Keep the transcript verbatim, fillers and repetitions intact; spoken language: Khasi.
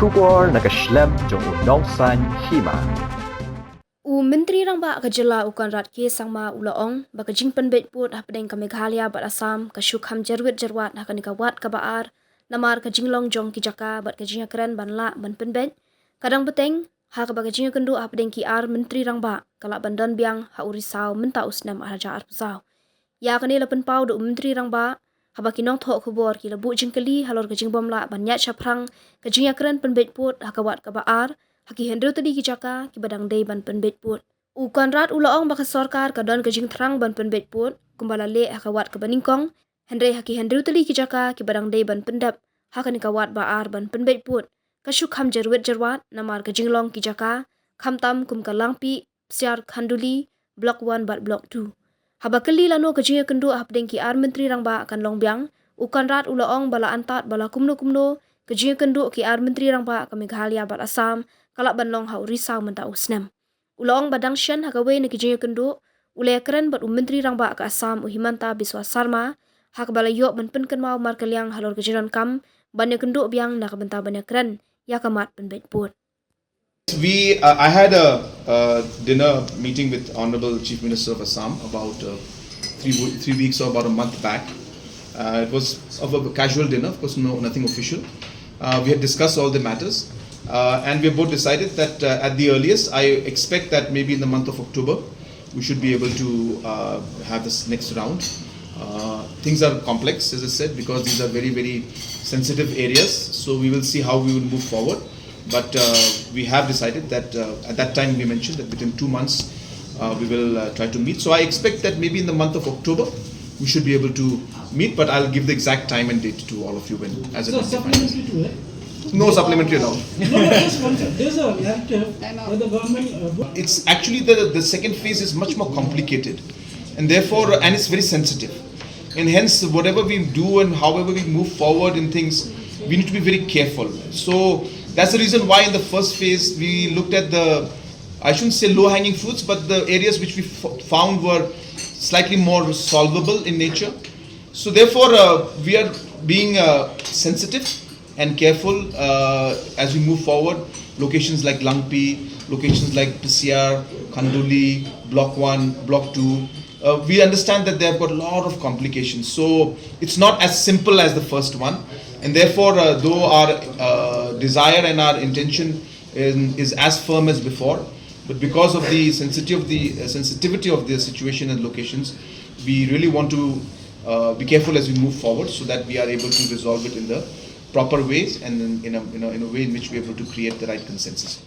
Khubor na ka shlem jong u Nongsaiñ Hima. U Myntri Rangbah ka jylla u Conrad K Sangma u la ong ba ka jingpynbeit pud hapdeng ka Meghalaya bad Assam ka shu kham jyrwit jyrwat ha kane ka wat kaba ar, namar ka jinglong jong ki jaka bad ka jingïakren ban lah ban pynbeit ka dang bteng, ha kaba ka jingïakynduh hapdeng ki ar Myntri Rangbah ka lah ban don biang ha u Risaw mynta u snem ar hajar arphew saw. Ïa kane la pynpaw da u Myntri Rangbah haba ki nongthoh khubor ki la buh jingkylli halor ka jingbym lah ban ïaid shaphrang ka jingïakren pynbeit pud ha ka wat kaba ar ha ki hynriew tylli ki jaka kiba dang dei ban pynbeit pud. U Conrad u la ong ba ka sorkar ka don ka jingthrang ban pynbeit pud kumba la leh ha ka wat kaba nyngkong, hynrei ha ki hynriew tylli ki jaka kiba dang dei ban pyndep ha kane ka wat ba ar ban pynbeit pud ka shu kham jyrwit jyrwat namar ka jinglong ki jaka, khamtam kum ka Langpih, Psiar, Khanduli, Block one bad Block two. Haba kylli lano ka jingïakynduh hapdeng ki ar Myntri Rangbah kan long biang, u Conrad u la ong ba la antad ba la kumno kumno ka jingïakynduh ki ar Myntri Rangbah ka Meghalaya bad Assam ka lah ban long ha u Risaw mynta u snem. U la ong ba dang shen ha kawei na ki jingïakynduh u la ïakren bad u Myntri Rangbah ka Assam u Himanta Biswa Sarma, ha kaba la ïoh ban pynkynmaw markylliang halor ka jingdonkam ban ïakynduh biang na ka bynta ban ïakren ïa ka mat pynbeit pud. We, uh, I had a, a dinner meeting with Honorable Chief Minister of Assam about uh, three, wo- three weeks or about a month back. Uh, it was of a casual dinner, of course, no nothing official. Uh, we had discussed all the matters, uh, and we have both decided that uh, at the earliest, I expect that maybe in the month of October, we should be able to uh, have this next round. Uh, things are complex, as I said, because these are very, very sensitive areas. So we will see how we will move forward. But uh, we have decided that uh, at that time we mentioned that within two months uh, we will uh, try to meet. So I expect that maybe in the month of October we should be able to meet. But I'll give the exact time and date to all of you when as and So when defined. Supplementary to it. No supplementary allowed. No, no, just one thing. There's a narrative that the government. Uh, It's actually the the second phase is much more complicated, and therefore and it's very sensitive, and hence whatever we do and however we move forward in things, we need to be very careful. So that's the reason why in the first phase we looked at the, I shouldn't say low hanging fruits, but the areas which we f- found were slightly more solvable in nature. So therefore uh, we are being uh, sensitive and careful uh, as we move forward. Locations like Langpi, locations like Psiar, Khanduli, Block one, Block two, uh, we understand that they have got a lot of complications. So it's not as simple as the first one. And therefore, uh, though our uh, desire and our intention in, is as firm as before, but because of the sensitivity of the uh, sensitivity of the situation and locations, we really want to uh, be careful as we move forward so that we are able to resolve it in the proper ways and in, in, a, in, a, in a way in which we are able to create the right consensus.